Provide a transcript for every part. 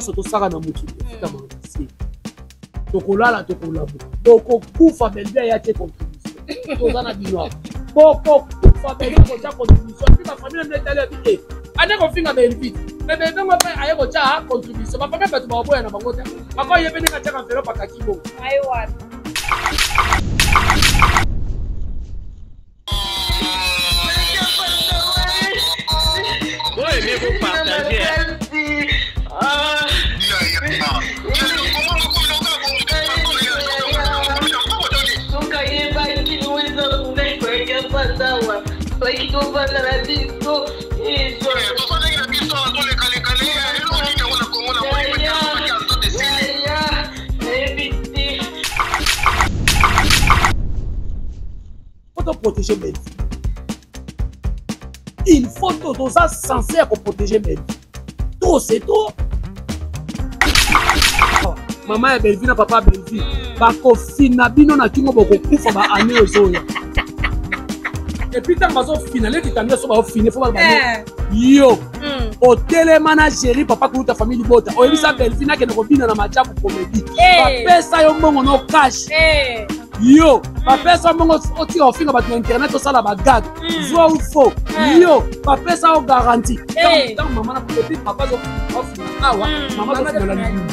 Nyonso tosaka na mokili efutamaka na se. Tokolala, tokolamuka, bokokufa. Bellevue aya te contribution, toza na bino. Bokokufa. Bellevue kotya contribution, et puis bafamille na bino etali abi te ande kofinga Bellevue, mais Bellevue ngo mpe aye kotya contribution. Bafamille bato bakoboya na bango te, bakoye mpe ndenge atiaka enveloppe akaki bongo. Bo aimer, bo partager. Faut toprotéger Bellevue. Il faut to toza censé ya koprotéger Bellevue. Trop, c'est trop. Mama ya Bellevue na papa ya Bellevue bakofina bino na kingo, bokokufa ba année ezoya. Et puis ntango bazofina leti tando so baofine fo baloba yo otelema na géri papa kuluta famille libota oyebisa Bellevue nakende kobina na majabu comédie, bapesa yo mbongo no cash. Yo bapesa mbongo otika kofinga bato na internet, osala bagag, vrai ou faux? Yo bapesa yo garantie ntango mama na et puis papa azofina awa, mama azofina na libumu.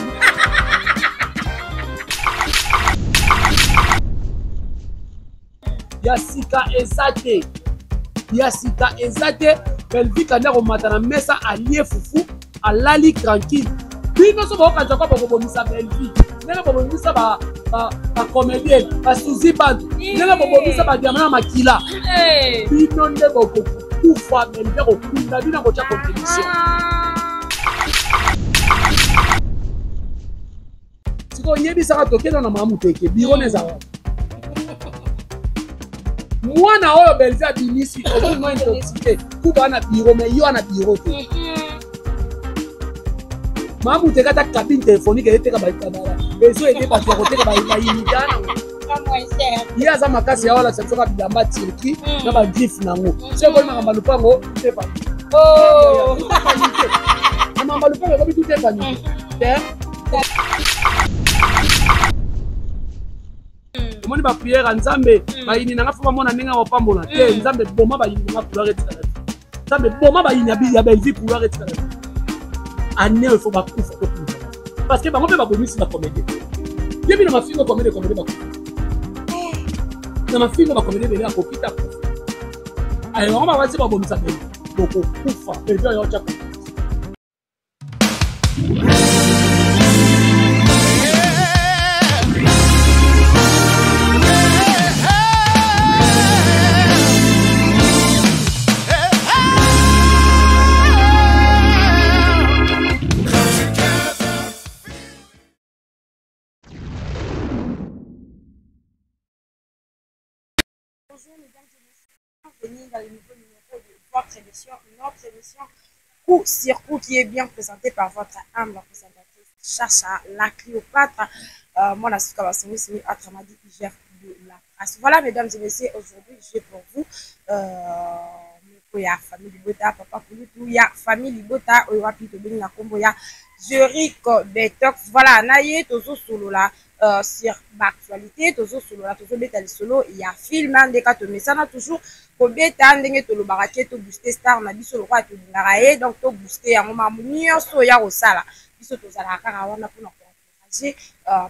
Ya sika eza te, ya sika eza te. Bellevue kandi akomata na mesa, alie fufu, alali tranquille. Bino so bakokanisa kwa bakobomisa Bellevue ndenge bobomisa bacomédien basuzi bantu, ndenge bobomisa badiama na makila, bino nde bokokufa. Bellevue akokunda bino, akotya contribution. Sikoyo yebisaka tokenda na mama muteke biro na ezala mwana oyo Bellevue abimisi okomo intoxiqué kuba na biro, mais yo ana biro te. Mama muteke ata cabine téléphonique eyeteka ezo ede bato ya koteka bayimita nango. Ye aza makasi ya walakisa biso ka bilamba Turquie na bagriffe nango. Soki ekoli makambo ya lupango te, na makambo ya lupango ekomi tout epani te. Omoni baprière ya Nzambe, bayini nanga fo bamona ndenge ya kopambola te. Nzambe boma bayini nanga, couloir etikala te. Nzambe boma bayini ya Bellevue, couloir etikala te. Année oyo fo bakufa tokufa, parce que bango mpe babomisi bacomédien. Yebi na mafingo comédie, comédie bakufa na mafingo, bacomédie ebele akoki ta kufa. Ayo bango babasi babomisa Bellevue, bokokufa. Bellevue ayo otya. Bonjour mesdames et messieurs, bienvenue dans le nouveau numéro de votre émission, notre émission Coup sur Coup qui est bien présentée par votre humble présentatrice Chacha, la Cléopâtre, moi la Souka Bassongi, c'est Atramadi IGF de la presse. Voilà mesdames et messieurs, aujourd'hui j'ai pour vous ya famille Libota, papa kulutu ya famille Libota oyo wapi tobengi na nkombo ya Jerick Betox. Voilà, na ye tozosolola sur baactualité, tozosolola, tozobeta lisolo ya film ndeka tomesana toujours kobeta ndenge tolobaka ke tobooste star na biso lokola tolingaka ye. Donc tobooste yango, makambo nyonso oyo ya kosala, biso tozalaka kaka wana mpona koencourage,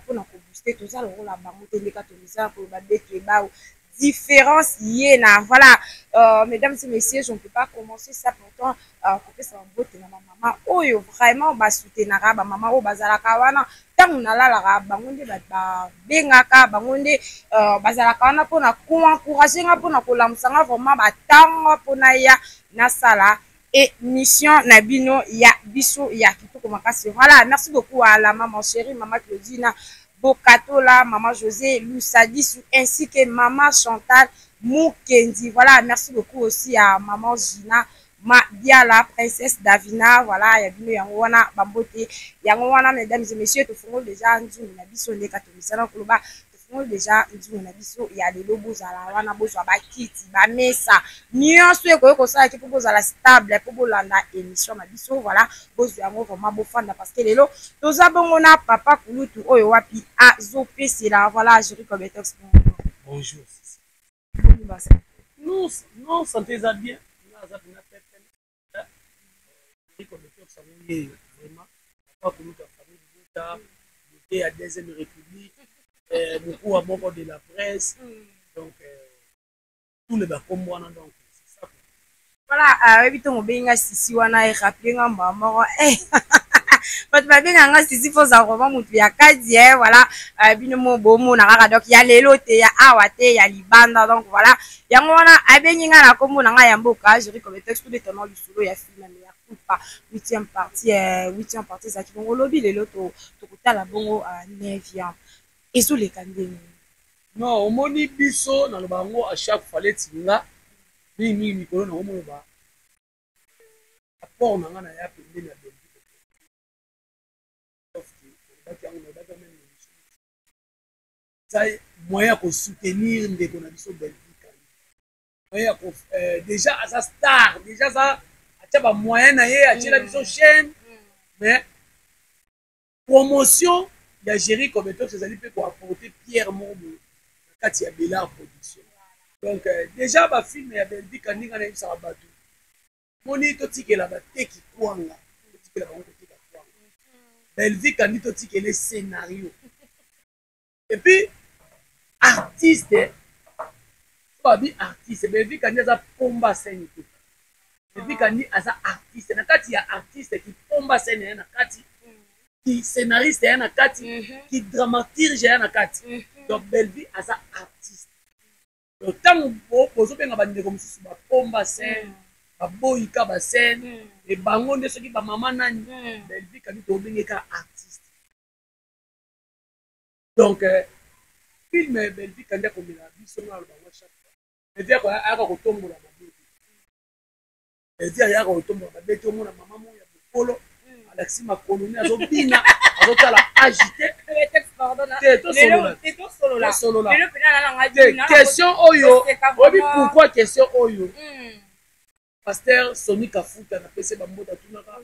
mpona kobooste. Toza lokola bango te, ndeka tomesana koloba beto ebao différence ye na. Voilà, mesdames et messieurs, je ne peux pas commencer ça pourtant kopesa bambote na bamama oyo vraiment basoutenaka, bamama oyo bazalaka wana ntango nalalaka, bango nde babengaka, bango nde bazalaka wana mpona koencourage nga, mpona kolamusa nga vraiment batanga mpona ya nasala émission na bino ya biso ya kitoko makasi. Voilà, merci beaucoup à la maman chérie, maman Claudine Bokatola, maman José Lusadisu ainsi que maman Chantal Mukendi. Voilà, merci beaucoup aussi à maman Gina Mabiala, princesse Davina. Voilà, ya bino yango wana bambote yango wana. Mesdames et messieurs, tofungoli déjà nzungu na biso ndeka tomisana koloba. Tofungoli deja nzungu na biso ya lelo. Bozala wana, bozwa bakiti, bamesa nyonso ekoki kosalaki mpo bozala stable mpo bolanda émission na biso. Voilà, bozwa yango vraiment, bofanda, parce que lelo toza bongo na papa kulutu oyo wapi azopesela. Voilà, Jerry Cobetox. Bonjour. Non, non, santé eza bien. Nga aza mpena pepe. Jerry Cobetox yango yeyo, vraiment papa kulutu ya famille libota, beauté ya deuxième république, mokuwa moko de la presse. Donc tous les bakombo wana, donc c'est ça. Voilà, oyebi ntongo obengi nga sisi wana, erappeler nga mbala moko bato babengaka nga sisi mpo ozala vraiment motu ya kadi. Voilà, bino mo bomona kaka, donc ya lelo te, ya awa te, ya libanda. Donc voilà, yango wana abengi nga na nkombo na ngai ya mboka Jerry Cobetox. Tobetana lisolo ya film ya Kulpa, huitième partie. Huitième partie ezalaki bongo lobi. Lelo tokotala bongo neuvième, ezoleka ndenge? Non, omoni, biso naloba yango à chaque fois, leti nga mingimingi mikolo nango moloba apport na nga na ya pembeni ya Belgique. Olobaki yango, nalobaki yango même émission, eza moyen ya kosoutenir ndeko na biso Belgique, moyen ya déjà aza star, déjà aza atia bamoyen na ye, atiela biso chaîne. Mais promotion ya Jerry Cobetox ezali mpe koapporter pierre moko boye na kati ya Belar Production. Donc déjà bafilm ya Belgique, ndinga nayebisaka bato, moni totikela bateki kwanga, totikela bango koteka kwanga. Belgique andi totikele scénario et puis artiste. So babi artiste, Belgique andi aza pomba scène te. Belgique andi aza artiste na kati ya artiste, ki pomba scène ya na kati, ki scénariste ya na kati, ki dramaturge ya na kati. Donc Bellevue aza artiste. Donc ntango bozobenga bandeko mosusu bapomba scène, baboyika bascène e bango nde soki bamama nani, Bellevue kandi tobengeka artiste. Donc film Bellevue kandi akomela biso, nga aloba ngo chaque fois, Bellevue ayaka kotombola mabe te. Bellevue ayaka kotombola mabe te. Omona mama moko ya mokolo alakisi makolo ne, azobina, azotala agité te. Tosolola te. Question oyo, oyebi pourquoi question oyo? Pasteur Soni Kafuta, napesi bambote, atunaka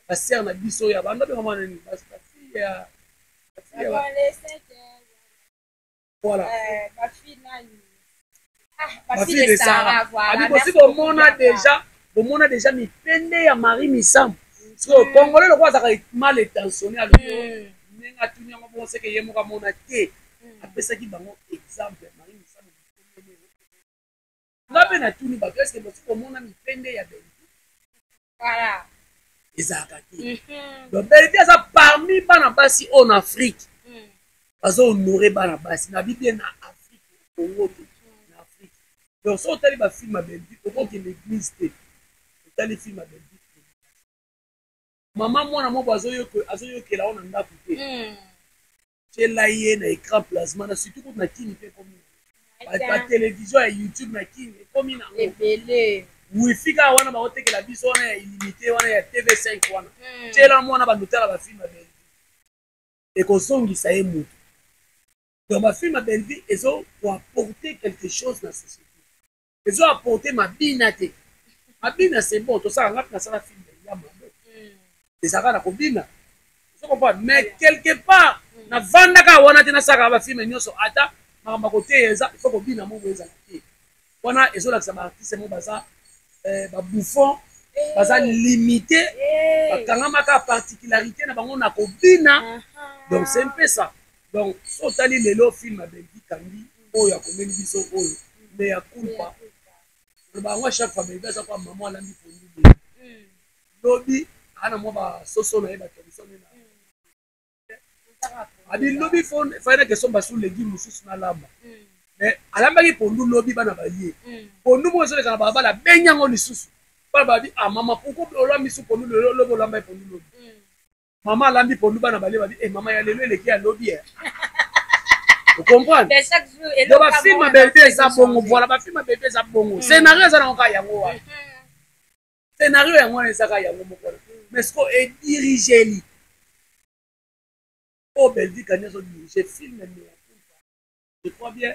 basere na biso ya bando abenga mwana nini, bafille ya, voilà, bafille de Sara. Abi bosi bomona déjà, bomona déjà mipende ya Marie Misamu. Sikoyo Congolais lokola azalaka mal intentionné, alobi ndenge atuni yango bongo, seke ye moko amona te. Apesaki bango exemple Marie Misamu. Nga mpe natuni bato: est-ce bosi komona mipende ya Bellevue? Ezalaka te. Donc Bellevue aza parmi bana basi oyo na Afrique bazo honorer bana basi na bibie na Afrique, Congo te, na Afrique. Donc so otali bafilm ya Bellevue, okokende église te, otali film ya Bellevue, mama mwana moko azoyokela o na ndako te, tiela ye na écran plasma na surtout kutu na kini mpe ekomi batélévision ya YouTube na kini ekomi nango ebele. Wifi kaka wana bakotekela biso wana ya illimité wana ya TV5 wana, tiela mwana bando tala bafilm ya Bellevue, ekozongisa ye motu. Donc bafilm ya Bellevue ezokoapporter quelque chose na société, ezoapporter mabina te. Mabina, c'est bon, tosala, nga mpe nasala film ya mabe, ezalaka na kobina, ozo comprendre. Mais quelque part navandaka wana te, nasalaka bafilm nyonso, ata makambo ya koteya eza, il faut kobina moko ezala te. Wana ezolakisa baartiste moko baza babouffon, baza limité, bakangamaka particularité na bango na kobina. Donc c'est un peu ça. Donc so otali lelo film ya Bellevue Kandi oyo akomeli biso oyo, mais ya Kulpa, oloba yango chaque fois, Bellevue aza kwa mama alambi pondu boye, lobi aa na mwa basoso na ye, bato ya biso nde na abi lobi fai question basu légume mosusu nalamba. Mais alambaki pondu lobi, bana balie pondu moko ezoleka na balabala, abengi yango lisusu, bana babi: "Ah mama, pourquoi olambi su pondu lelo? Lobi olambaki pondu, lobi mama alambi pondu." Bana balie, babi: "E mama, ya lelo eleki ya lobi." E ocomprendre? Donc bafilm ya Bellevue eza bongo. Voilà, bafilm ya Bellevue eza bongo. Scénario eza nango kaka yango wana, scénario yango wana eza kaka yango moko wana. Mais siko edirigeli oyo Bellevue kani azodirige film. Je crois bien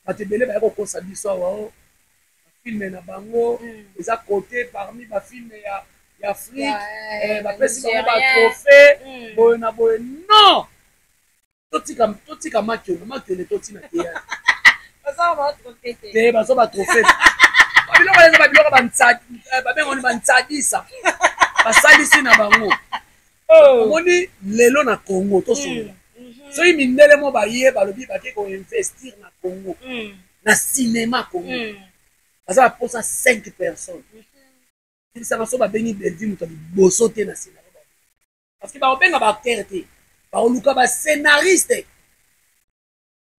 bato ebele baya kokosa biso awa o bafilme na bango eza cote parmi bafilme ya Afrique, bapesi bango batrophée boye na boye. Non, totika, totika makiona makiona, totina théâtre te. Bazwa batrophée, babiloko eza babiloko babengani, bantsadisa basalisi na bango. Omoni, lelo na Congo tosolola, soki mindele mo baye, balobi bake koinvestir na Congo, na cinéma Congo, baza baposa 5 personnes. Ebisaka so babengi Bellevue moto ya liboso te na scénario, parce que bakobenga baacteur te, bakoluka bascénariste.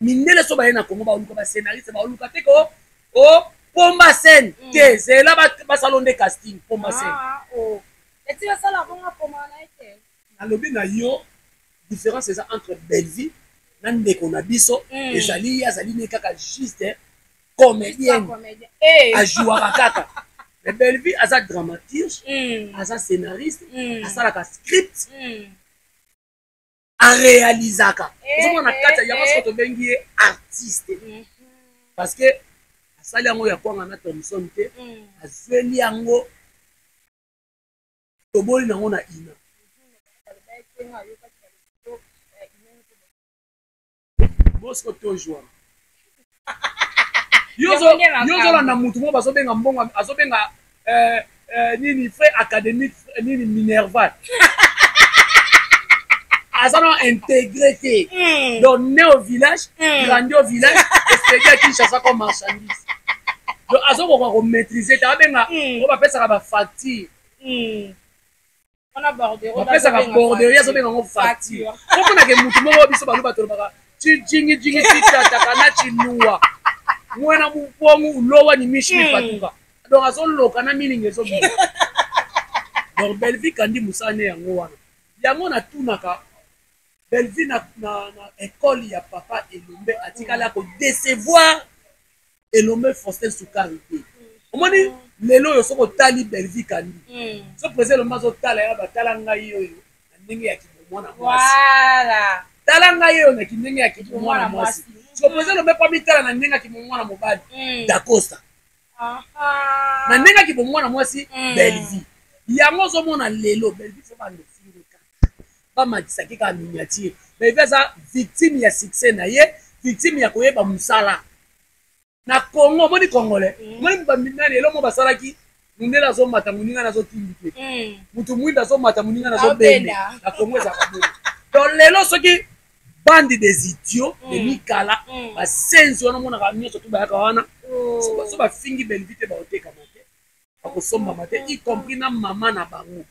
Mindele so baye na Congo, bakoluka bascénariste, bakoluka te ko o pomba scène te. Zela basala nde casting pomba scène. Nalobi na yo, différence eza entre Bellevue na ndeko na biso, ezali ye azali ne kaka juste comédienne, ajouaka kaka. Mais Bellevue aza dramaturge, aza scénariste, asalaka script, aréalisaka. Ozomona na kati ya yango soko tobengi ye artiste, parce que asali yango ya kwanga na Thomson te, azweli yango toboli nango na ina. Bosco tojwana, yo ozolanda mutu moko bazobenga mbongo, azobenga nini, frais académique nini, minerval, aza na intégré te. Donc né au village, grandi au village, expédié à Kinshasa comme marchandise. Donc azokoka komaîtrise te. Abenga oyo bapesaka bafacture, bapesaka borderie, azobenga yango facture. Omonake mutu moko, biso balu bato lobaka cijingijingi citataka na ciluwa mwana mubongu ulowa ni mishi mipatuka. Donc azoloka na milingi ezobima. Donc Bellevue kandi mosala ne yango wana. Yango natunaka Bellevue na école ya papa Elombe, atikali akodécevoir Elombe Faustin Sukari te. Omoni lelo oyo, soki otali Bellevue Kandi, so président Elombe azotala ya batala ngai oyo na ndenge ya kibomwana mwasi, tala ngai oyo na kindenge ya kibomwana mwasi. So président Elombe mpo mitala na ndenge ya kibomwana mobali Dacosta, na ndenge ya kibomwana mwasi Bellevue. Yango ozomona lelo Bellevue fo bando finge kaka, bamatisaki kaka miniature. Bellevue aza victime ya succès na ye, victime ya koyeba mosala na Congo. Omoni Congolais, omoni nani eloko basalaki, mundele azomata, moninga nazotindi te, mutu mwinda azomata, moninga nazobende. Na Congo ezalaka bongo. Donc lelo soki bande des idiots de mikala basenzi wana, omonaka nyonso tu bayaka wana, so bafingi Bellevue te, baotekama te, bakosombama te, y compris na mama na bango,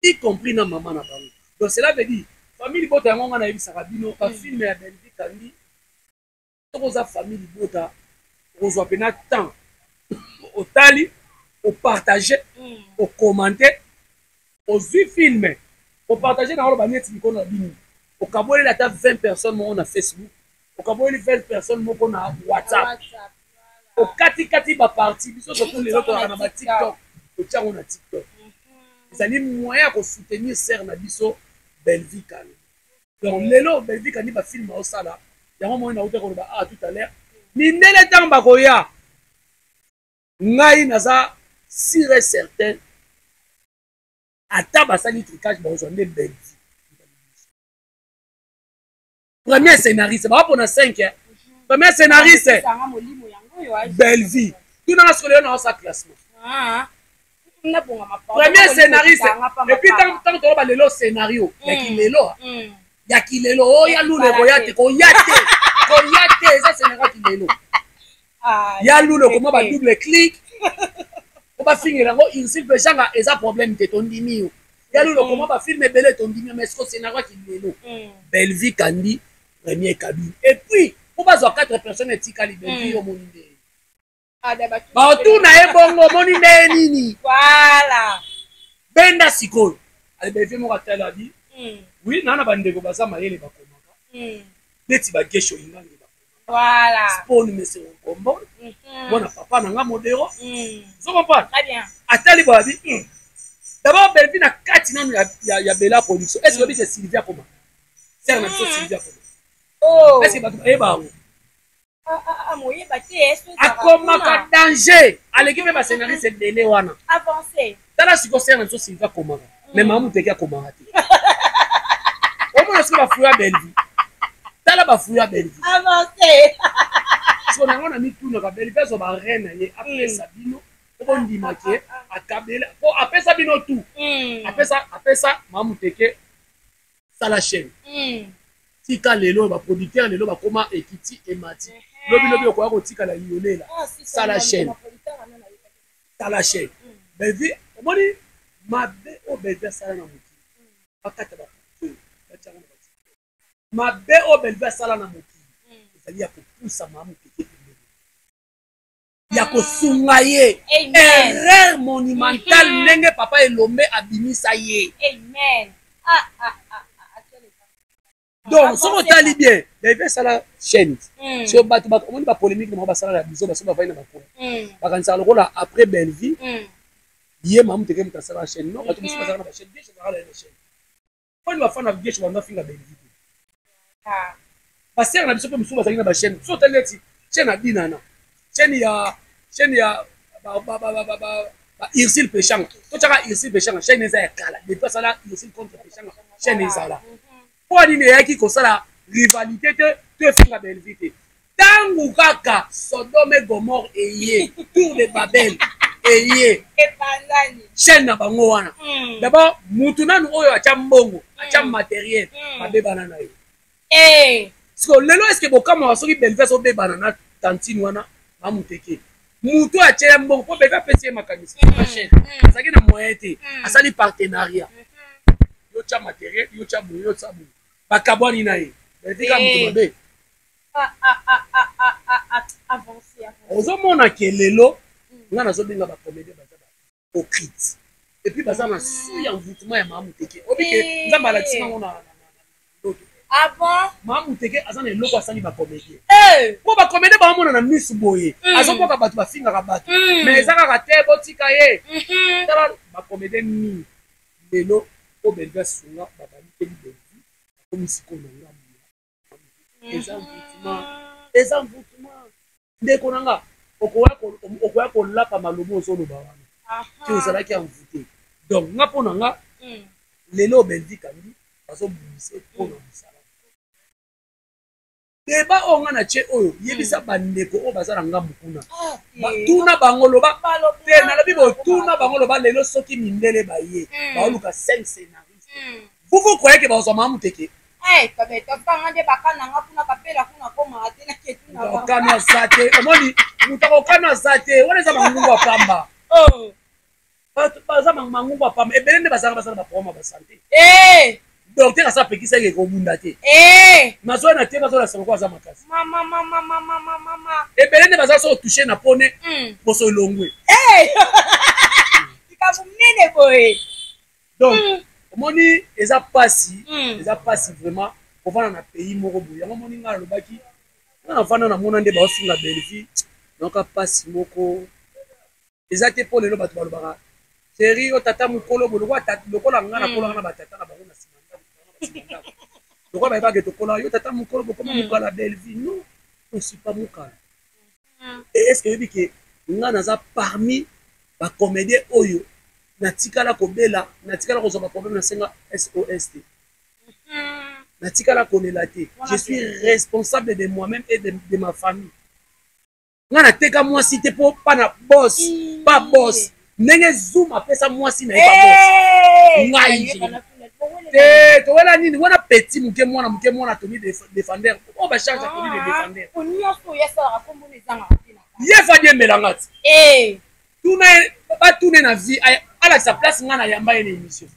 y compris na mama na bango. Donc cela veut dire, famille libota, yango nga nayebisaka bino, bafilme ya Bellevue Kandi, soki oza famille libota, okozwa mpena temps, otali, opartage, okommente, ozwi filme, opartage na oloba neti mikono na bino, okaboleli ata 20 personnes moko na Facebook, okaboleli 20 personnes moko na WhatsApp, okatikati baparti. Biso surtout lelo tozalaka na baTikTok, totiango na TikTok. Ezali moyen ya kosoutenir sœur na biso Bellevue Kandi. Donc lelo Bellevue Kandi, bafilme aosala yango moi nauta koloba ah tout à l'heure, mindele ntango bakoya, ngai naza sûr et certain, ata basali trucage, bakozwa nde Bellevue premier scénariste. Bapona 5, premier scénariste Bellevue. Tunanga sikoyo, lelo naosa classement premier scénariste. Et puis ntango toloba lelo scénario ya kilelo, ya kilelo oyo ya lule, koya te, koya te, koya te, eza scénario ya kilelo ya lule. Okoma ba double clic po bafingela yango insulte janga, eza problème te, tondimi yo ya lule. Okoma bafilme ebele, tondimi yo. Mais siko scénario ya kilelo, Bellevue Kandi premier cabine. Et puis po bazwa 4 personnes etikali, Bellevue yo omoni nde baotuna ye bongo, omoni nde nini benda sikoyo. Ale Bellevue moko atali, abi oui, naa na bandeko baza mayele, bakomaka neti bagesho ingange, spone mese okombo mwana papa na nga modero, ozo comprendre. Atali boye, abi d'abord Bellevue na kati nanu ya Bela Production. Est ce que oyebi ke Sylvia akoma sœur na biso? Sylvia akoma. Oh. Est-ce que bato bayeba yango? Ah, ah, ah, moyeba te eh, akomaka danger, aleki mpe bascénariste ebele wana. Avancé. Tala sikoyo sere na biso Sylvie akomaka, mais mama Muteke akomaka te. Omona sikoyo bafuyu ya Bellevue, tala bafuyu ya Bellevue. Avancé. Siko nango na mitunaka, Bellevue azwa bareine na ye, apesa bino po bondima ke akabela, po apesa bino tout. Apesa mama Muteke, sala chaîne. Tika lelo baproducteur lelo bakoma ekiti emati, lobi lobi okoya kotikala yolela. Sala chaîne, tala chaîne Bellevue. Omoni mabe oyo Bellevue asala na mokili, bakata baproducteur batiango na batiktok. Mabe oyo Bellevue asala na mokili ezali ya kopusa mama Muteke pembeni, ya kosunga ye. Erreur monumentale ndenge papa Elombe abimisa ye. Amen. Ah, ah, ah, ah, donc soki otali bien, Bellevue asala chaîne. So bato omoni bapolémique na bango basalaka biso, baso bavandi na bakolo, bakanisaka lokola après Bellevue ye mama Muteke moto asalaka chaîne. Non, bato mosusu bazalaka na bachaîne, Geshe azalaka na chaîne. Poni bafana Geshe bando afinga Bellevue te. Basere na biso mpe mosusu bazalaki na bachaîne. So otali neti chaîne ya Dinana, chaîne ya ba Ursile Peshanga, totyaka Ursile Peshanga, chaîne eza ya kala depuis asala Ursile contre Peshanga, chaîne ezala. Mpo nini eyaki kosala rivalité te to efinga Bellevue te? Ntango kaka Sodome Gomorrhe eye, tour de Babel eye, chaîne na bango wana, d'abord mutu nanu oyo atya mbongo, atya matériel, babebana na ye. Siko lelo est-ce bokamwaka soki Bellevue azobebana na tantine wana Mamuteke, mutu oyo atya ye mbongo? Mpo Bellevue apesi ye makanisi na chaîne, azalaki na moyen te, asali partenariat: yo tya matériel, yo tya boye, yo tya boye. Bakabwani na ye. Bellevue kaka moto mabe. Ozomona ke lelo nga nazobenga bacomédien baza bahypocrite, et puis baza na sous ya envoûtement ya mama Muteke. Obike Nzambe alakisi nango na ndoto. Ah bon? Mama Muteke aza na eloko asali bacomédien, mpo bacomédien baomona na misu boye, azoboka bato, bafingaka bato, mais eza kaka te, botika ye. Tala bacomédien mingi lelo oyo Bellevue asunga, babalikeli Bellevue, bakomi sikoyo na ngambu ya eza envoûtement, eza envoûtement. Ndeko na nga, okoya kolapa maloba ozoloba wana te, ozalaki envoûté. Donc nga, mpo na nga, lelo Bellevue Kandi bazobundisa mpo na mosala. Débat oyo nga na tie oyo, yebisa bandeko oyo baza na ngambu kuna, tuna bango, loba te, nalobi botuna bango, loba lelo soki mindele baye baoluka 5 scénariste, vous vous croyez ke bazwa mama Muteke? Nde bakana kuna kapela kuna komaka te. Okano aza te. Omoni moto akokano aza te wana, eza bangungu ya pamba. Baza mangungu ya pamba ebele nde bazalaka, basala baprogramme ya basanté. Docteur asa apekisaki ekobunda te, nazwa na te, bazolasa loko aza makasi. Ebele nde baza so otouche na pone poso elongwe. Likambo monene boye. Donc omoni eza pasi, eza pasi vraiment kovanda na pays moko boye. Yango omoni ngai nalobaki, nga navanda, namona nde baofinga Bellevue, nayoka pasi moko eza te. Mpo lelo bato balobaka chéri yo tata mokolo boye, lokola nga nakolaka na batata na bango na nsima ndako, lokola bayebaka tokola yo tata mokolo, bokoma mokala Bellevue. Non, je suis pas mokala. Et est ce que oyebi ke nga naza parmi bacomédien oyo natikala kobela, natikala kozwa baproblème, nasenga SOS te, natikala kolela te? Je suis responsable de moi-même et de ma famille. Nga nateka mwasi te mpo pa na boss, pa boss ndenge Zoom apesa mwasi na ye pa boss. Ngai te, towela nini wana? Petit moke, mwana moke, mwana Tony Defender oyo bacharge ya Tony de Defender. Ye fadi emelanga ti tuna, batune na vie, alakisa place nga nayamba ye na émission.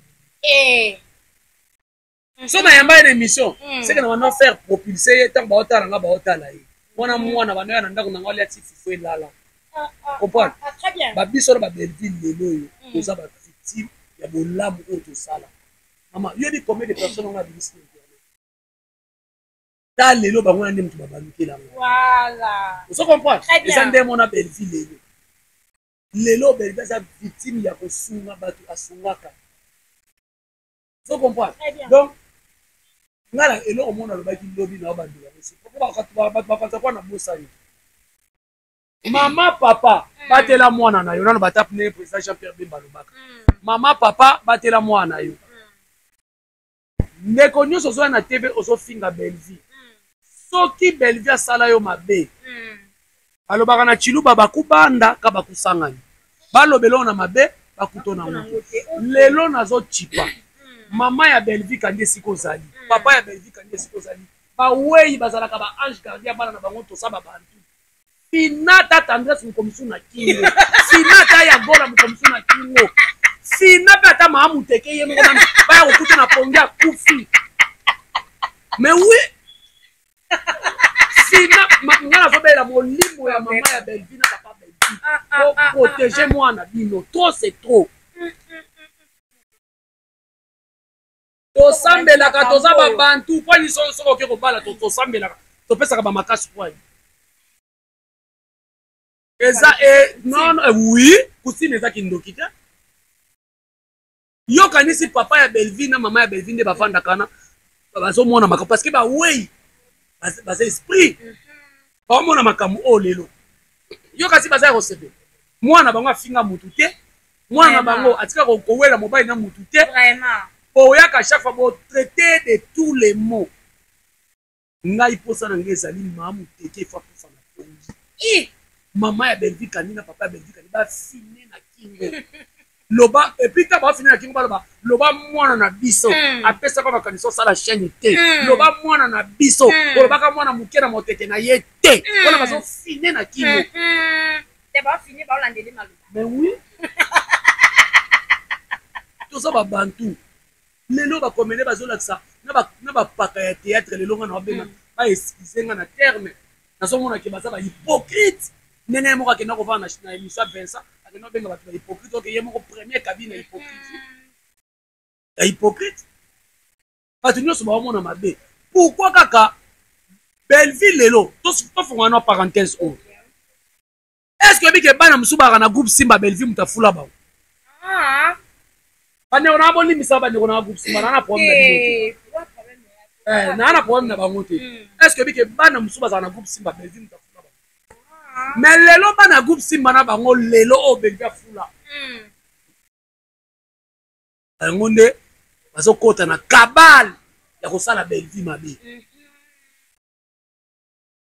So nayamba ye na émission, seke na banda faire propulser ye. Ntango baotala nga, baotala ye wana, mwana banda ya na ndako na nga, olia ti fufu elala. Comprendre babiso na babelleville lelo oyo toza bavictime ya bolamu oyo tosala. Mama, yoyebi combien de personnes ngo abimisi na internet? Ta lelo bango wana nde moto babalukelanga. Ozo comprendre? Eza nde mona Belleville lelo. Lelo Belleville aza victime ya kosunga bato asungaka. Ozo comprendre? Donc Nga na eloko moko nalobaki lobi na bandela yango, bato bakanisa kwa na bosani. Mama, papa, batela mwana na yo nano. Batape ndenge président Jean Pierre Bemba alobaka. Mama, papa, batela mwana na yo. Ndeko nyonso ozoya na TV, ozofinga Bellevie, soki Bellevie asala yo mabe, balobaka na Chiluba, bakubanda ka bakusangani, balobela oyo na mabe, bakuto na ngo te. Lelo nazotipa mama ya Bellevie Kandi esika ozali, papa ya Bellevie Kandi esika ozali, bawei bazalaka ba ange gardien bana na bango. Tosa babantu, fina tata Andres mokomisu na kingo, fina ata ya Gola mokomisu na kingo, fina mpe ata maa muteke ye moko nanu baya kokuta na pongi akufi. Mais oui, fina nga nazobelela molimo ya mama ya Bellevie na papa Bellevie, boprotéger mwana bino. Trop, c'est trop. Tosambelaka, toza babantu kwani. Soki oke kobala, tosambelaka, topesaka bamakasi kwani eza e non non, oui, kusina eza kindoki te. Yokanisi papa ya Bellevie na mama ya Bellevie nde bavandaka na bazomona makambo, parce que bawei baza esprit, baomona makambo oyo lelo. Yo kasi baza ya kosepela, mwana bango afinga mutu te, mwana na bango atika kowela mobali na mutu te. Oyaka chaque fois botraité de tous les mots. Ngai mposa na ngai ezali mamu teke efa kufa na pongi. Mama ya Bellevie Kandi na papa ya Bellevie Kandi bafine na kingo, loba. Et puis ntango bafine na kingo, baloba: loba mwana na biso apesaka makanisi osala chaîne te, loba mwana na biso olobaka mwana moke na motete na ye te, mpona bazofine na kingo. Mais oui, toza babantu. Lelo bakomele bazolakisa na bapaka ya théâtre. Lelo nga na babenga, baexcuse nga na terme, nazomona ke baza bahypocrite. Ndenge ye moko akenda kovanda na émission ya Vincent, akenda kobenga bato bahypocrite. Oke, ye moko premier cabine ya hypocrite, ya hypocrite. Bato nyonso baomona mabe. Pourquoi kaka Belleville? Lelo tofongola na parenthèse oyo. Est ce que oyebi ke bana mosusu bazalaka na groupe Simba, Belleville moto afula bango? Bandeko na bolimbisa, bandeko na groupe Simba, naa na problème na bino te, naa na problème na bango te. Est ce que oyebi ke bana mosusu bazalaka na groupe Simba, Belleville moto afula bango? Mais lelo bana groupe Simba na bango, lelo oyo Belleville afula yango, nde bazokɔta na kabale ya kosala Belleville mabe.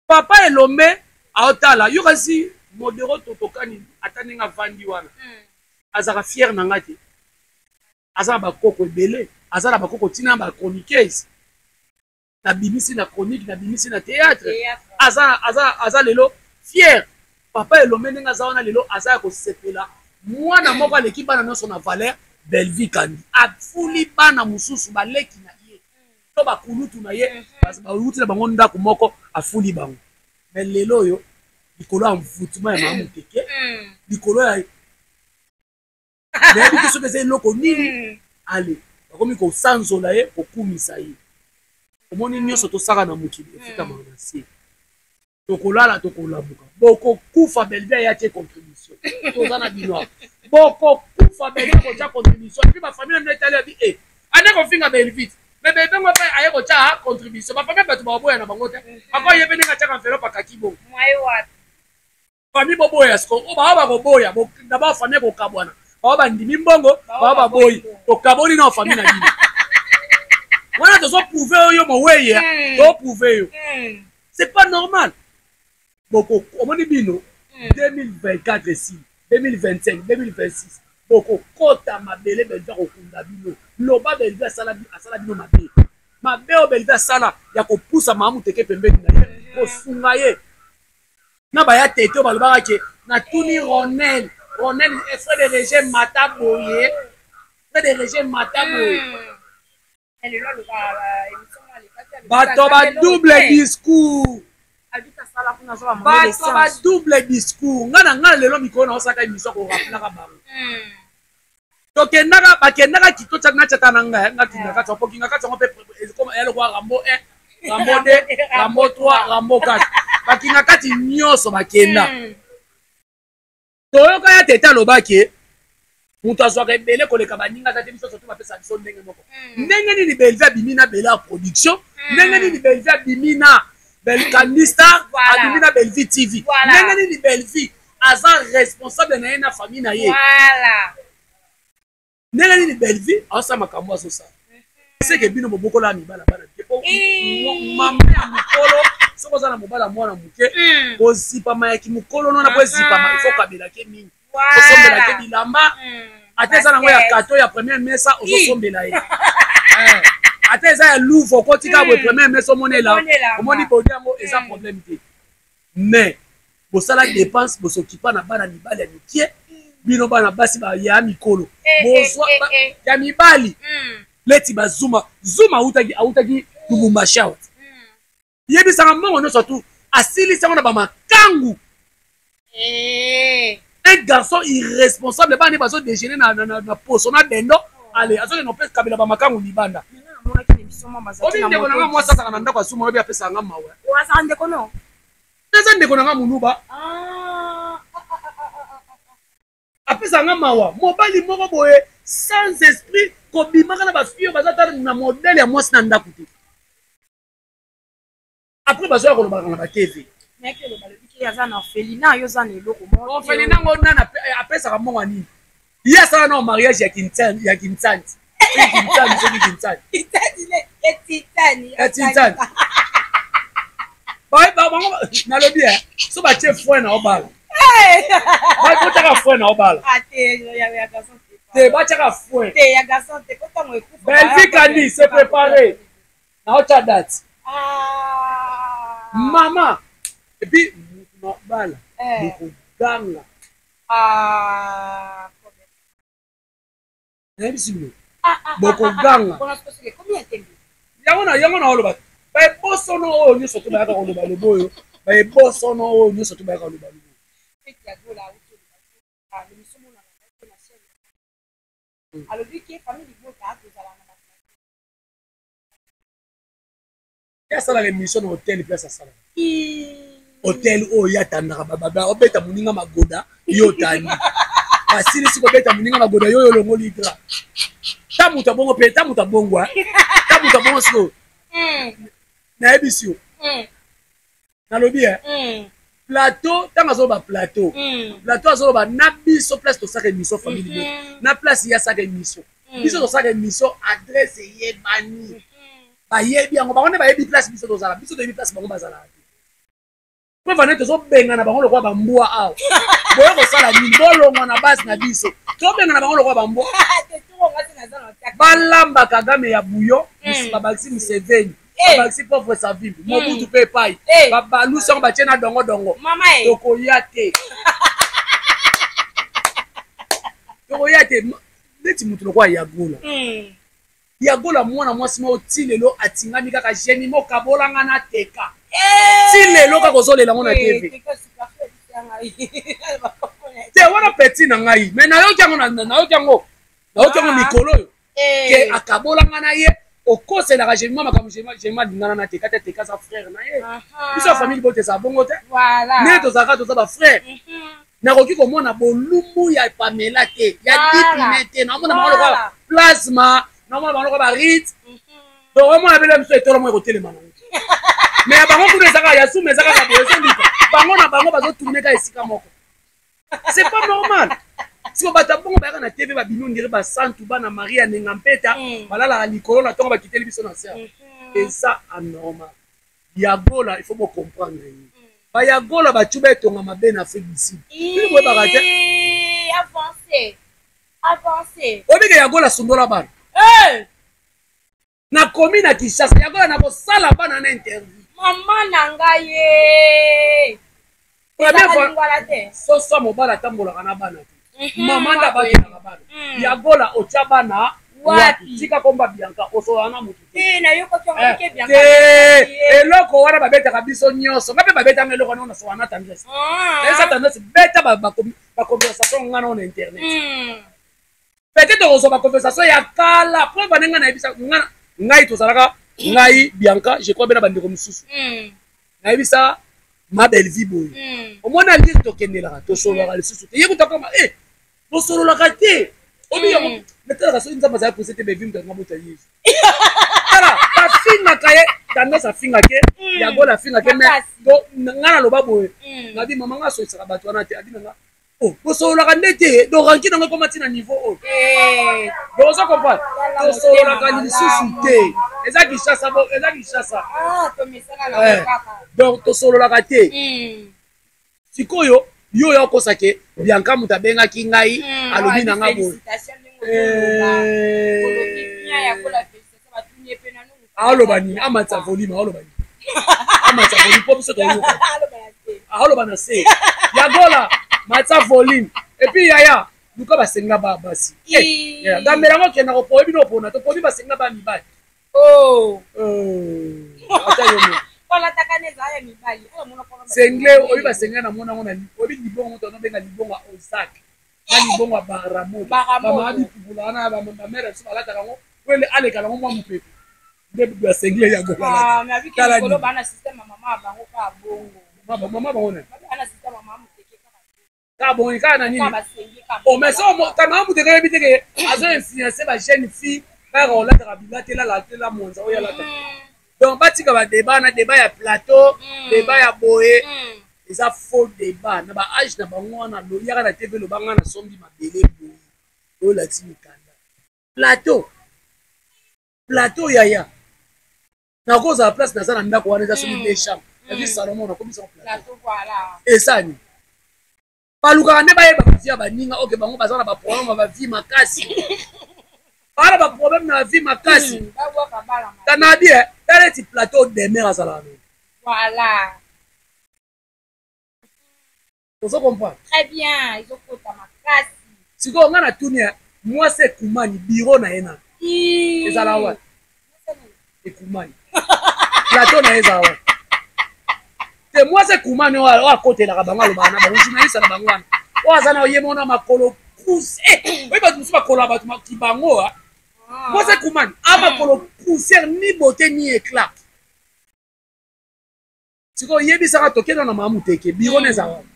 Papa Elombe aotala yo, kasi modero totokani ata ndenge avandi wana, azalaka fier na nga te. Aza na bakoko ebele, aza na bakoko ntina na bachroniqueuse, nabimisi na chronique, nabimisi na théâtre. Aza, aza, aza lelo fier. Papa Elombe ndenge aza wana lelo, aza ya kosepela. Mwana moko aleki bana nyonso na valeur, Bellevie Kandi afuli bana mosusu, baleki na ye to bakulutu na ye, bauti na bango ndako moko, afuli bango. Mais lelo oyo, likolo ya mvutuma ya mama moteke, likolo ya nayebi te soki eza eloko nini, ale bakomi kosanzola ye, kokumisa ye. Omoni, nyonso tosaka na mokili efutamaka na se. Tokolala, tokolamuka, bokokufa. Bellevie aya tie contribution, toza na bino. Bokokufa. Bellevie kotya contribution, et puis bafamille na bino etali abi e ande kofinga Bellevie. Mais Bellevie ngo mpe aye kotya contribution, bafamille bato bakoboya na bango te. Ako ye mpe ndenge atiaka enveloppe akaki bongo, famille boboya. Siko oyo bao bakoboya d'abord, famille ekokabwana. Bao bandimi mbongo, bao baboyi, tokaboli na famille na bino wana. Tozoprouve oyo moweye, toprouve yo, c'est pas normal. Boko omoni bino 2024 esi 2025, 2026, bokokota mabele. Bellevie akokunda bino. Loba Bellevie asala, asala bino mabe. Mabe oyo Bellevie asala ya kopusa mama teke pembeni na ye, kosunga ye na baya tete oyo balobaka ke natuni Ronel, Ronel frère de Régé mata boye, frère de Régé mata boye. Bato ba double discours, bato ba double discours. Nga na nga lelo mikolo na osaka émission, korappelaka bango. Tokendaka, bakendaka kito na tiata na ngai, nga kinga kati, po kinga kati yango mpe elokwa Rambo 1, Rambo 2, Rambo 3, Rambo 4, bakinga kati nyonso bakenda. Toyoka ya tete alobaki moto azwaka ebele koleka baninga aza te. Biso surtout bapesa biso ndenge moko. Ndenge nini Bellevie abimi na Bela Production? Ndenge nini Bellevue abimi na Belkandi Star, abimi na Bellevue TV? Ndenge nini Bellevue aza responsable na ye na famille na ye? Ndenge nini Bellevue aosala makambo azosala? Seke bino bobokola mibala bana mike po mama ya mokolo, soki oza na mobala mwana moke, kozipama ya kimokolo nona po ezipama, ifo kabelake mingi, osombelake bilamba, ata eza nango ya kato ya première mesa, ozosombela ye, ata eza ya Louvre, okotika boye première mesa, omonela, omoni bodi yango, eza problème te. Mais bosala dépense, bosokipa na bana mibali ya mikie, bino bana basi ya mikolo bozwa ya mibali leti bazuma zuma. Autaki Lubumbashi awa, yebisaka mbongo nyonso tu asilisi yango na bamakangu. Un garçon irresponsable, bana bazo déjeuner na poso na dendo, ale azokende opesa kabela bamakangu libanda. Obi ndeko nanga mwasi azalaka na ndako ya Zuma, oyebi, apesaka nga mawa. Naza ndeko nanga moluba, apesaka nga mawa. Mobali moko boye sans esprit, kobimaka na bafille oyo baza ta na modèle ya mwasi na ndako te. Après bazoya kolobaka na batv. Orphelinat ngo nani apesaka mbongo ya nini? Ye asala nao mariage ya Kintsani, ya Kintsani, Kintsani, soki Kintsani, ya Tintani. Bango nalobi so batie foin na obala, batiaka foin na obala te, batiaka foin. Belvi Kandi se préparé, naotya date, mama, et puis mutu na obala bokoganga. Nayebisi bino, bokoganga. Yango na yango na oloba, baebosono oyo nyonso to bayaka koloba lobo oyo, baebosono oyo nyonso to bayaka koloba lobo. Alobi ke famille libota tozala na bato. Ye asalaka émission na hotel, place asalaka hotel oyo ye atandaka, obeta moninga magoda, yo otandi, asilisi kobeta moninga magoda, yo oyo olongoli drap. Ta moto abongo mpe ta moto abongwa, ta moto abongo sikoyo. Nayebisi yo, nalobi plateau, ntango azoloba plateau, plateau azoloba na biso, place tosaka émission famille libota, na place ye asaka émission. Biso tosaka émission, adresse eyebani, bayebi yango, bango nde bayebi place biso tozala, biso toyebi place bango bazalaka te. Po vane tozobengana bango lokola bambwa awa. Boye kosala nini? Bolongwa na base na biso, tobengana bango lokola bambwa. Balamba Kagame ya buyo, babakisi Museveni, babakisi pauvre Savimbi, Mobutu mpe epai babalusi yango, batie na dongodongo. Tokoya te, tokoya te. Neti motu lokola Yagola, Yagola mwana mwasi moko ti lelo atingami kaka geni mokabolanga na teka, ti lelo kaka ozolela ngo na TV te. Wana petit na ngai, mais nayoki yango, nayoki yango, nayoki yango mikolo oyo ke akabolanga na ye. Okoselaka Jemima makambo, Jemima alingana na teka te, teka aza frère na ye. Biso ya famille libota ezala bongo te, ndenge tozalaka, toza bafrère. Nakoki komona bolumbu ya Pamela te, ya dipine te. Naomona bango lokola plasma, naomona bango lokola barite. Donc omona bele biso etolo moko ekotelema nango, mais ya bango kuna ezaka ya suma, eza kaka boye, ezolika bango na bango, bazotourne kaka esika moko. C'est pas normal. Siko bato ya bongo bayaka na TV, babimi ondire basantu bana Maria Nenga Mpeta, balalaka likolo na ntongo, bakiteli biso na se. Eza anormal. Yagola, il faut bocomprendre ye. Bayagola bacuba etonga mabe na Afrique du Sud, bino boyebaka te. Obike Yagola asundola bana. Nakomi na Kinshasa, Yagola nakosala bana na interview. Mama na ngai ye. Première fois, soso mobali atambolaka na bana te, mama nde abatelaka bana. Yagola, otya bana wapi? Tika komba Bianca, osola na motu te. Eloko wana babetaka biso nyonso, nga mpe babetanga eloko wana, nasola na Tendresse. Eza Tendresse, beta baconversation nga nao na internet. Peut-être okozwa baconversation ya kala. Preuve ane, ngai nayebisa ngai, tozalaka ngai Bianca, je crois be na bandeko mosusu, nayebisa ma Bellevie boye: omoni alire, tokendelaka, tosololaka lisusu te. Ye kutakoma e bosololaka te. Obi yango natalaka, soki Nzambe azali pose te, Bellevie moto alinga bota Yesu. Tala, bafingaka ye, tendance afingake, Yagola afingake, mais nga naloba boye, nabi mama nga asolisaka bato wana te, abi na nga, oh, bosololaka nde te, donc rancune yango ekoma ti na niveau oyo. Donc ozo comprendre, tosololaka lisusu te, eza Kinshasa, bo, eza Kinshasa. Donc tosololaka te. Sikoyo yo oya okosa ke Bianca moto abengaki ngai, alobi na nga boye. Aoloba nini? Amatisa volume, aoloba nini? Amatisa volume mpo biso toyoka. Aoloba na se. Yagola, matisa volume. Et puis yaya, luka basenga ba basi. Gambela yango okenda kopoye bino opona, tokomi basenga ba mibali. Oh. Ata yo moko. Olataka nde ezala ya mibali. Oyo monoko na Sengle, oyebi basengle na mona ngo na oyebi libongo moto anobenga libongo ya Ozak. Na libongo ya Baramoto. Baramoto. Ba mama bipupula wana ba ba mère biso balataka yango. Oyo aleka nango mwa mopepe. Nde ba sengle ya gola. Ah, mais abiki Tala likolo nini. ba na système ya mama ya bango kaka bongo. Mama mama bango nani? Ba na système ya mama moteke kaka. Kaka bongo kaka na nini? Kaka basenge kaka. Oh, mais so kama moto ekeyebi te ke azo influencer ba jeune fille bayaka kolataka bilatela latela monza oyo alata. Donc batika ba débat na débat ya plateau, débat ya boye, eza faux débat na ba âge na bango wana. Loyaka na TV, loba nga nasombi mabele boye, oyo lati mikanda. Plateau, plateau yaya. Nakozala place naza na ndako wana eza soki deux chambres. Nazi salon nakomisa plateau. Plateau, voilà. Esani. Balukaka nde bayeba ba vie ya baninga, oke bango baza na ba problème ya ba vie makasi. Bana ba problème na vie makasi. Babwaka bala ma. Tana bi eh, tala neti plateau demeure azalaka na. Voilà. Ozo comprendre? Très bien, ezokota makasi. Sikoyo nga natuni eh, mwasi ekumani bureau na ye na. Ezala wapi? Ekumani. Plateau na ye ezala wapi? Te mwasi ekumani oyo akotelaka bango, alobaka na bango, journaliste na bango wana. Oyo aza na ye mona makolo pousse. Oyo bato mosusu bakolo ya bato kibango, ah. Mwasi ekumani, a makolo poussière, ni beauté ni éclat. Sikoyo yebisaka tokenda na mama Muteke, bureau na ezala wapi?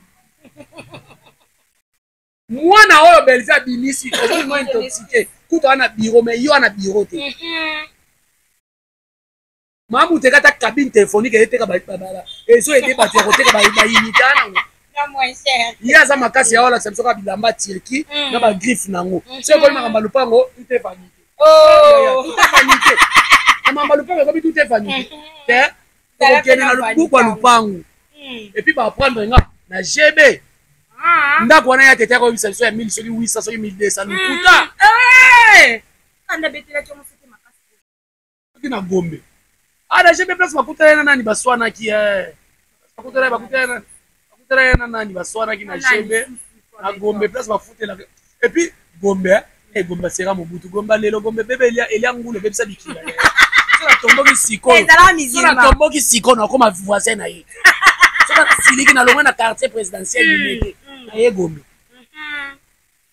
Mwana oyo Belvi abimisi, ozolinga intoxiqué, kutu aza na bureau, mais yo ana bureau te. Mama Muteke ata cabine téléphonique eyeteka ezo aider bato ya koteka ba unité nango. Na moins cher. Ye aza makasi ya olakisa biso kaka bilamba Turquie na ba griffe nango. Soki ekomi makambo ya lupango, tout est vanité. Oh. Tout est vanité. Na makambo ya lupango ekomi tout est vanité. Te, tokokende na buku ya lupango. Et puis ba apprendre nga na GB. Ndako wana ya tete akoyebisa biso ya 1000 soki 800 soki 1200 lokuta. Kanda betelaki yango soki makasi. Soki na Gombe. Ah, na GB place bakutana ye na nani baswanaki, eh. Bakutana, bakutana na, bakutana ye na nani baswanaki na GB na Gombe place bafutelaka. Et puis Gombe, eh, eh, Gombe sera Mobutu, Gombe lelo, Gombe bebe elia, elia ngulu ebebisa bikila. Soki natomboki sikoyo. Ezalaka Soki musulman. natomboki sikoyo nakoma voisin na ye. Soki nasiliki nalongwe na quartier présidentiel Limete, na ye Gombe.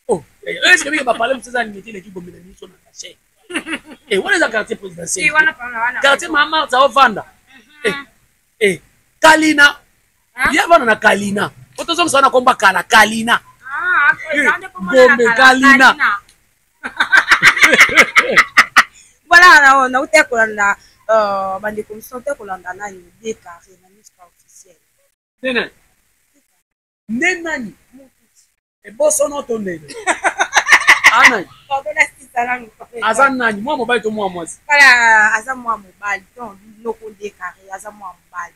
Oh, est-ce que bika ba parler mususu Limete eleki Gombe na miso na cachet? Eh, wana eza quartier présidentiel. Eh, wana pana, wana. Quartier Mama Martha ovanda. Eh, eh, Kalina. Hein? Ye avanda na Kalina. Po tozongisa wana komba kala, Kalina. Ah, Eh, eza nde komona na Gombe, kala, Kalina. Kalina. Voilà, na uta kolanda, bandeko mosusu, na uta kolanda nani, deux carré na Miska officiel. Nde nani? Nde nani? Ebosono to ndenge? Ana. Pardon, na sisa nanu. Aza nani? Mwa mobali to mwa mwasi? Voilà, aza mwa mobali. Donc, noko deux carré, aza mwa mobali.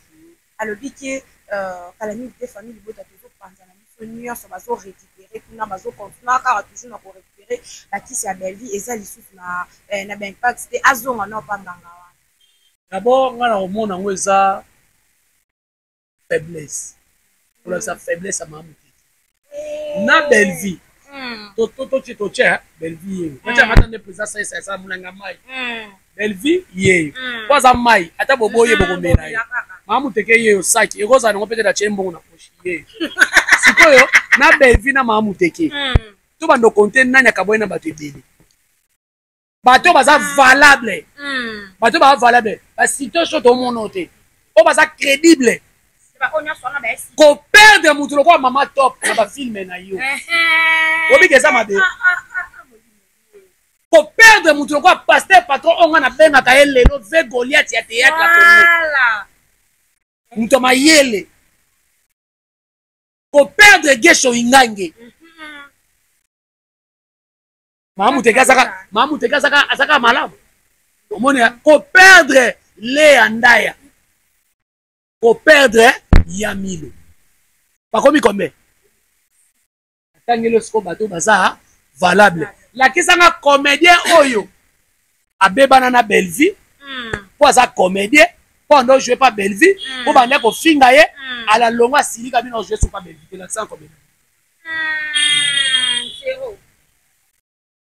Alobi ke, kala mingi te famille libota tozopanza na biso nyonso, bazo récupérer kuna, bazo continuer kaka toujours na ko récupérer bakisi ya Bellevue, eza lisusu na ba impact te, azonga na pa nganga wana. D'abord, nga na komona yango eza faiblesse. Kolakisa faiblesse ya mama Muteke. Na Bellevue. To, to, to, to, to, hein, Bellevue yeyo. Batia ngata nde président sa sa sa mulanga mai. Bellevue yeyo. Po aza mai, ata boboye bokomela ye. Mama Muteke yeyo saki, ekozala nango peut-être atie mbongo na poche yeyo. Sikoyo na Bellevue na mama Muteke. To bando compter nani akaboye na bato ebele. Bato baza valable. Bato baza valable. Ba cité so to mono te. O baza crédible. Ko perdre mutu lokola mama top na ba film na yo. Obike eza mabe. Koperdre moto lokola pasteur patron oyo nga nabengaka ye lelo ve Goliath ya théâtre ya Congo. Moto ya mayele. Koperdre Gesho Ingange. Mama Muteke azaka, Mama Muteke azaka, azaka malamu. Omoni koperdre Lea Ndaya. Koperdre ya Milo. Bakomi combien? Atangeli siko bato baza valable. Lakisa nga comédien oyo abebana na Bellevue po aza comédien, po ando jouer pa Bellevue, po banda kofinga ye, ala longo asilika bino jouer sur pa Bellevue te. Lakisa nga comédien. Zéro.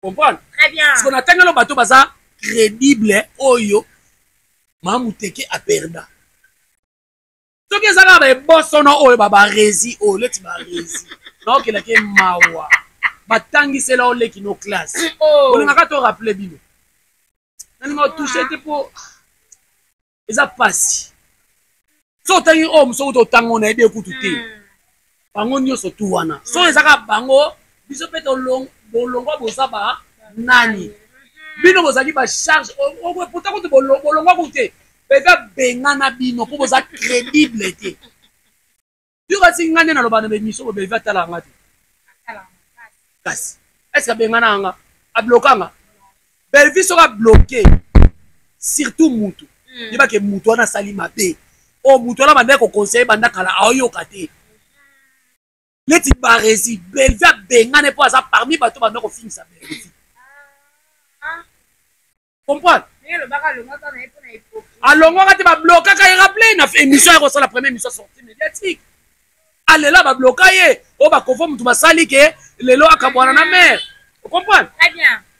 Comprendre? Très bien. Parce qu'on atangelo bato baza crédible oyo Mama Muteke a perda. Soki eza kaka baebosono oyo ba barezi oyo leti barezi naokelaki mawa batangisela oleki no classe. Oh. Olingaka to rappeler bino nalinga otouche te mpo eza pasi. So otangi oyo mosusu kutu otanga oyo nayebi ekutu te. Bango nyonso tu wana so eza kaka bango, biso mpe bolongwa boza ba nani, bino bozalaki ba charge pourtant kutu bolongwa kutu te, peza bengana bino mpo boza crédible te. Yo kasi nga nde naloba na émission bo Bellevue atala nga te. Kasi est-ce que abengana nga? Abloka nga? Bellevue soki abloqué surtout mutu, yeba ke mutu wana asali mabe. O mutu wana banda ko conseiller banda kala aoyoka te. Neti Barezi, Bellevue abengana po aza parmi bato banda kofingisa Bellevue. Comprendre? Alongwaka te, bablokaka ye. Rappelé na émission ya kosala première émission sortie médiatique, alela babloka ye oyo bakovo motu basali ke lelo akabwana na mare. Comprendre?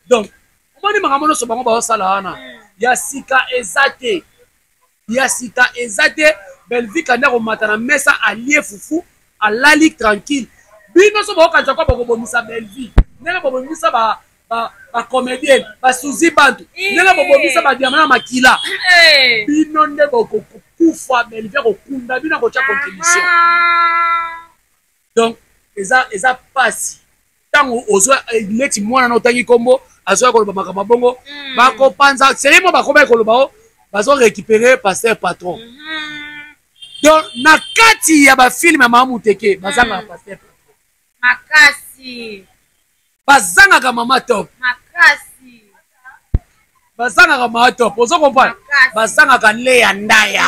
Donc omoni makambo nyonso bango baosala wana ya sika eza te, ya sika eza te. Bellevue kandi akomata na mesa, alie fufu, alali tranquille. Bino so baokanisa kwa bakobomisa Bellevue ndenge bobomisa ba bacomédienne basuzi bantu, ndenge bobomisa badiama na makila, bino nde bokokufa. Bellevue akokunda bino, akotya contribution. Donc eza pasi ntango ozwa neti mwana na otangi nkombo azoya koloba makambo bongo, bakopanza seye mo bakomaki koloba o bazo récupérer pasteur patron. Donc na kati ya bafilme ya Mama Muteke bazangaka pasteur patron. Makasi. Bazangaka Mama Top. Makasi. Bazangaka Mama Top, ozo comprendre? Bazangaka Lea Ndaya.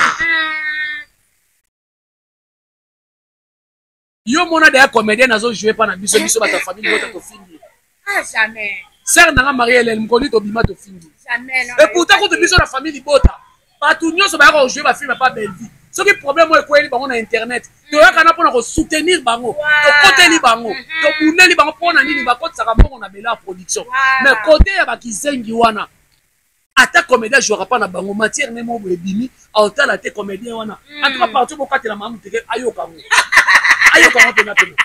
Yo mona deya comédien azo jouer pa na biso, biso bato ya famille bota tofingi. Ah, jamais. Sœur nanga Marie Hélène mokoni tobima tofingi. Jamais, non. Et pourtant kutu biso na famille libota bato nyonso bayaka kojouer bafilme pa Bellevue, soki problème oyo ekweyeli bango na internet, toyaka na mpona kosoutenir bango, tokoteli bango, tobundeli bango. Mpona nini? Bakotisaka mbongo na Bela Production. Mais côté ya bakizengi wana, ata comédien ajouaka mpa na bango, matière ne moko ebimi, aotala te comédien wana. En tout cas partout bokatela Mama Muteke, ayoka yango, ayoka yango mpena mpena.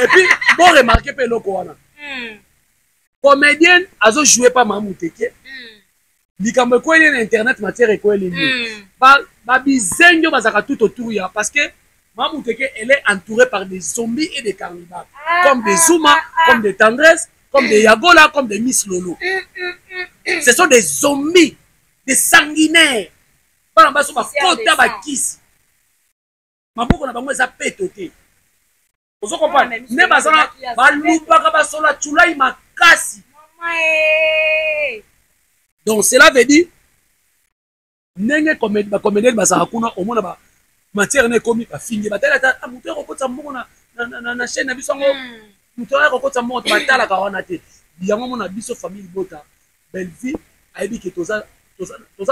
Et puis bo remarque mpe eloko wana, comédienne azojoue pa Mama Muteke, likambo ekweli na internet, matière ekweli nde babizengi oyo bazalaka tout autour ya, parce que Mama Muteke, elle est entourée par des zombies et des carnivores, comme des Zuma, comme des Tendresse, comme des Yagola, comme des Miss Lolo. Ce sont des zombies, des sanguinaires. Bana baso bakota bakisi, maboko na bango eza peto te, ozo comprendre? Nde bazala balubaka basola tulai makasi. Donc cela veut dire ndenge bacomédienne bazalaka kuna, omona ba matière na ekomi, bafingi, batali ata moto ya kokotisa mbongo na chaîne na biso yango, moto aya kokotisa mbongo te, batalaka wana te. Yango mona biso famille libota, Bellevue ayebi ke toza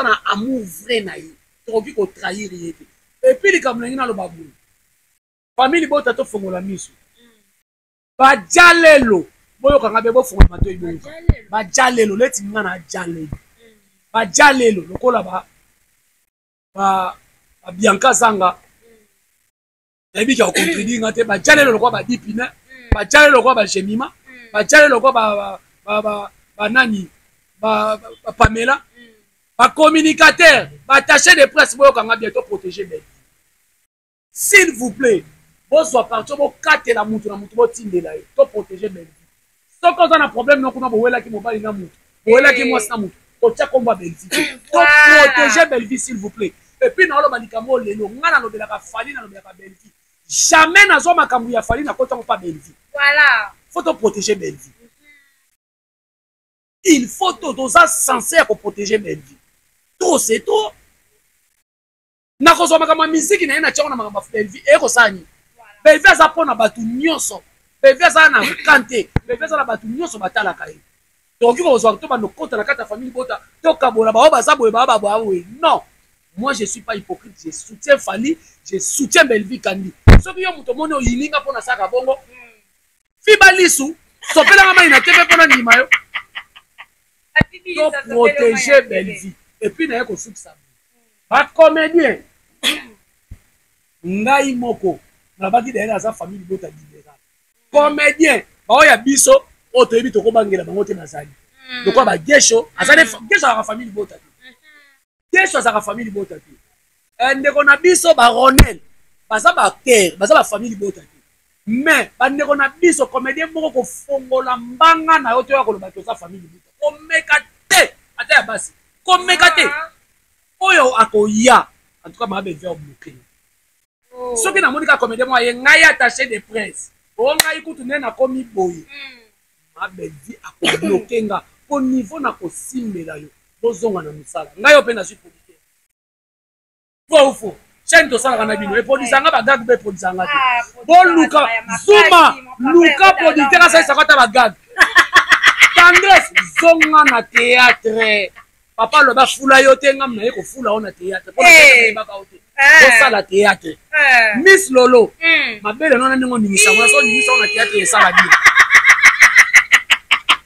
na amour vrai na ye, tokoki kotrahir ye te. Et puis likambo ndenge naloba boye, famille libota, tofongola miso. Bajalelo, boyokanga mpe bofongola matoi, boyoka. Bajalelo neti nga na jalelo, bajalelo lokola ba Bianca Zanga, nayebi ka kocontredire nga te. Bajalelo lokola badipine, bajalelo lokola bagemima, bajalelo lokola banani, bapamela, bacommunicateur, baattaché de presse, boyokanga bientôt. Protéger belle, s'il vous plaît. Bozwa parti, bokatela mutu na mutu, botindela ye to protéger Bellevue. Soki oza na problème no kuna bowelaki mobali na mutu, bowelaki eh. mwasi na mutu, kotia kombo ya Bellevue te. To protéger Bellevue s'il vous plaît. Et puis naoloba likambo oyo lelo, nga nalobelaka Fally, nalobelaka Bellevue. Jamais nazwa makambo ya Fally nakota ngo pa Bellevue. Voilà. Faut to protéger Bellevue. Il faut to toza censé ya ko protéger Bellevue. Trop c'est trop. Nakozwa makambo ya miziki na ye na tiango na makambo ya Bellevue ekosala nini? Bellevue aza mpo na bato nyonso. Bellevue aza na kan te. Bellevue aza na bato nyonso batalaka ye. Tokoki kozwa to bando kota na kati ya famille bota tokabola baoyo baza boye baoyo baboya boye. Non. Moi je suis pas hypocrite, je soutiens Fally, je soutiens Bellevue Kandi. Soki yo moto omoni oyini nga mpo nasalaka bongo, fiba lisu, sopelanga mai na tebe mpo nandima yo. To protéger Bellevue. Et puis naye kosukisa ba comedien ngai moko nalobaki d'ailleurs aza famille libota libéral comédien baoyo ya biso oyo toyebi tokobangela bango te bazali hmm. lokola bagesho azali hmm. gesho azalaka famille libota te hmm. gesho azalaka famille libota te eh, ndeko na biso baronel baza baacteur baza bafamille libota te mais bandeko na biso comédien moko kofongola mbanga na yo toya koloba toza famille libota komeka te ata ya basi komeka te ah. oyo akoya en tout cas mabe vers bloquer oh. Soki namoni kaka comédien moko aye ngai attaché de presse o ngai kutu nde nakomi boye mm. Ma Bellevue akobloke nga po niveau nakosimbela yo bozonga na mosala ngai yo mpe nazwi producteur faux ou faux chaîne tosalaka na bino eproduisa nga bagag mpe eproduisa nga te ah, boluka zuma luka producteur asalisaka ata bagag tendresse zonga na théâtre papa alobi afula yo te ngam naye kofula yo na théâtre mpo nayebaka yo te eh. osala théâtre eh. Miss Lolo hmm. mabele nona ndenge oningisa ngo naso oningisa ngo na théâtre esala bien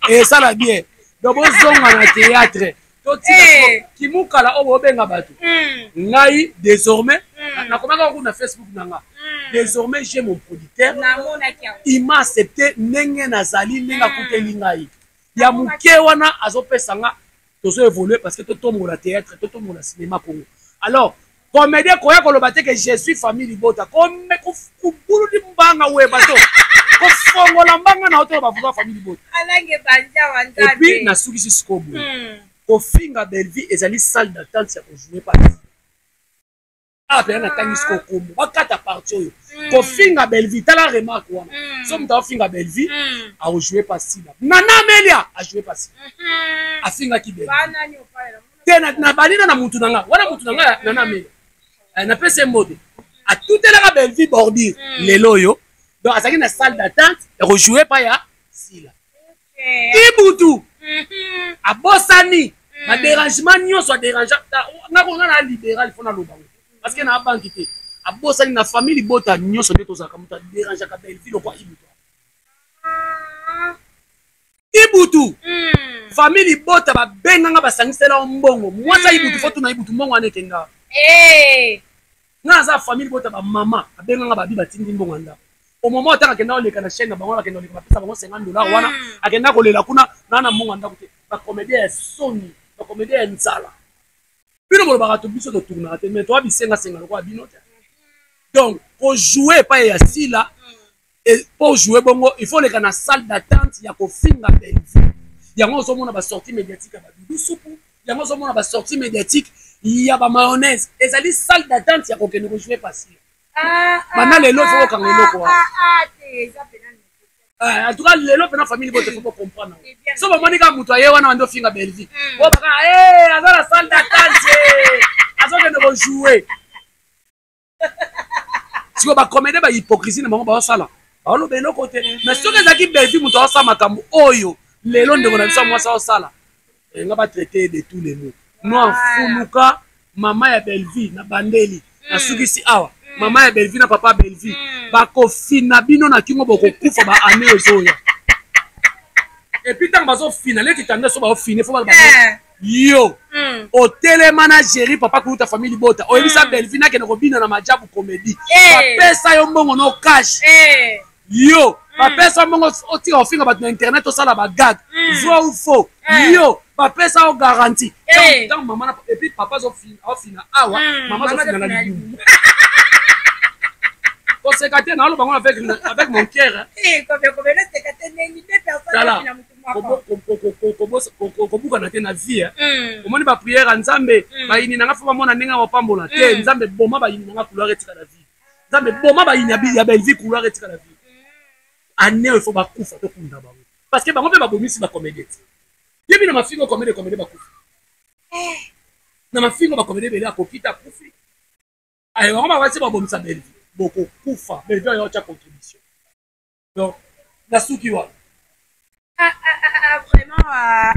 esala bien donc bozonga na théâtre totika eh. kimukala oyo bobenga bato hmm. Ngai désormais hmm. nakomaka kuna na Facebook na nga. Désormais j'ai mon producteur, il m'a accepté ndenge nazali, ndenge akuteli ngai ya moke wana azopesa nga tozo évoluer parce que totombola théâtre, totombola cinéma Congo. Alors comédien koya koloba te que je suis famille libota, kubuludi mbanga weba to kofongola mbanga na oto bavuka famille libota. Et puis nasukisi sikoyo boye hmm. kofinga Bellevue ezali salle d'attente ya kojouer pa awa mpenza natangi sikoyo kombo bakata parti oyo hmm. kofinga Bellevue tala remarque wana hmm. So moto aofinga Bellevue hmm. akojoue pa sila Nana Amelia ajoue pa sila afingaki Bellevue te na banina na mutu na nga wana mutu na nga Nana Amelia eh, napesi ye mbote atutelaka Bellevue bordure lelo oyo donc azalaki na salle d'attente ya kojoue pa ya sila Ibutu mhm. abosani mm. badérangement nyonso aderange nga nga na libéral fo naloba ngo parce que na banki te abosani na famille libota nyonso nde tozalaka moto aderangeaka Bellevue lokwa Ibutu ah. Ibutu mm. Famille libota babenganga basangisela yo mbongo mwasi ya Ibutu fo tuna Ibutu mbongo wana ekenda eh. Nga naza famille libota bamama abenganga babi batindi mbongo ya ndako au moment otanga akenda koleka na chaîne na bango akenda koleka bapesa bango 50 $ wana hmm. Akenda kolela kuna na na mbongo ya ndako te. Bacomédien ya soni, bacomédien ya nzala. Bino bolobaka to biso totournaka te mais toa bisengasenga lokola bino te. Donc kojoue epai ya sila mpo ojoue bongo il faut oleka na salle d'attente ya kofinga Bellevue. Yango ozomona basortie médiatique ya badudu supu, yango ozomona basortie médiatique ya bamayonnaise ezali salle d'attente ya kokende kojoue pasila. Ah, ah, banda lelo fo kokanga eloko wana. Ah, en tout cas lelo mpena famille bote fo bocomprendre so bamoni kaka moto aye wana bandi ofinga Bellevue hmm. oyo baka aza na salle d'attente azokende kojoue. Sikoyo bacomédien bahypocrisie na bango baosala baoloba eloko te mais soki ezalaki Bellevue moto aosala makambo oyo lelo ndeko na biso ya mwasi aosala nga batraite de tous les mots no afuluka mama ya Bellevue na bandeli nasukisi awa mama ya Bellevue na papa Bellevue bakofina bino na kingo bokokufa ba ane ezoya. Et puis ntango bazofina leti tanda so baofine fo baloba eh. Yo mm. Otelema na Géri papa kuluta famille libota oyebisa mm. Bellevue nakende kobina na majabu comédie eh. Bapesa yo mbongo no cash eh. Yo bapesa mbongo otika kofinga bato na internet osala bagag mm. Vrai ou faux eh. Yo bapesa yo garantie eh. Ntango mama na et puis papa azofina awa mm. Mama azofina na libumu. Koseka te, naoloba ngo avec mon cœur. Eh, Tala, kobukana te na vie. Omoni baprière ya Nzambe, bayini nanga fo bamona ndenge bapambola te. Nzambe, boma bayini nanga, couloir etika na vie. Nzambe, boma bayini ya Belvi, couloir etika na vie. Année oyo fo bakufa, tokunda bango, parce que bango mpe babomisi bacomédie te. Yebi na mafingo comédie, comédie bakufi na mafingo, bacomédie ebele akoki te, akufi. Aye, bango bawasi babomisa Belvi, bokokufa. Belvi oyo otya contribution, donc nasuki wana. Ah, ah, ah, ah, vraiment,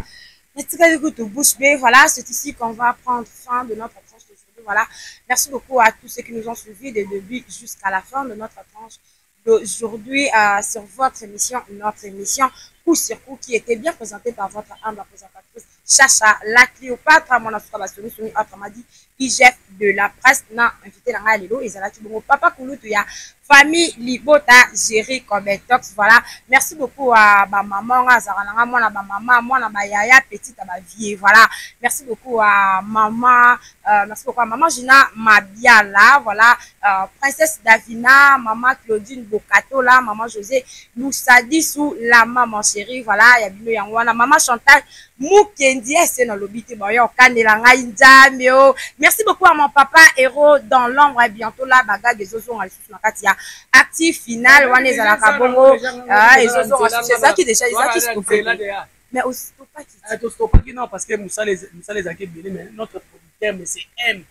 natikali kutu bouche bée. Voilà, c'est ici qu'on va prendre fin de notre tranche d'aujourd'hui. Voilà, merci beaucoup à tous ceux qui nous ont suivis de début jusqu'à la fin de notre tranche d'aujourd'hui sur votre émission, notre émission Coup sur Coup, qui était bien présentée par votre humble présentatrice Chacha la Cléopâtre, mon asuka basoni soni, autrement dit IGF de la presse. Na invité na ngai lelo ezalaki bongo papa kulutu ya famille libota, Jerry Cobetox. Voilà, merci beaucoup à ba maman nga azalaka na nga, mwana ba mama, mwana ba yaya, petite ba vie. Voilà, merci beaucoup à maman, merci beaucoup à maman Gina Mabiala, voilà, princesse Davina, maman Claudine Bokatola, maman José Lusadisu, la maman chérie. Voilà, ya bino yango wana, maman Chantal Mukendi ese nalobi te, bayo okandela ngai Nzambe o. Merci beaucoup à mon papa héros dans l'ombre. Bientôt là, bagage ezozonga lisusu na kati ya Actif Final wana. Ezalaka bongo, ezozonga susu, ezalaki déjà, ezalaki stoppé, mais ostopaki. Tostopaki non, parce que mosala ezalaki ebele, mais notre producteur, monsieur M,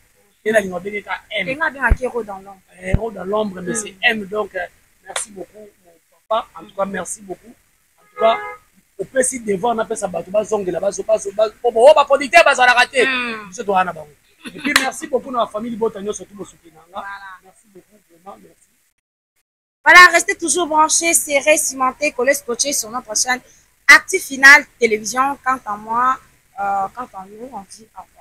ye nalinga abengeka M. Ndenge abengaki héros dans l'ombre. Héros dans l'ombre, monsieur M. Donc merci beaucoup mon papa, en tout cas merci beaucoup. En tout cas opesi devoir, napesa bato bazongela oyo baproducteur bazalaka te, biso toza na bango. Et puis merci beaucoup na bafamille libota nyonso tu bosuki na nga. Merci beaucoup, vraiment merci. Voilà, restez toujours branchés, serrés, cimentés, collés, scotchés sur notre chaîne Active Final Télévision. Quant à moi, quant à nous, on dit au revoir.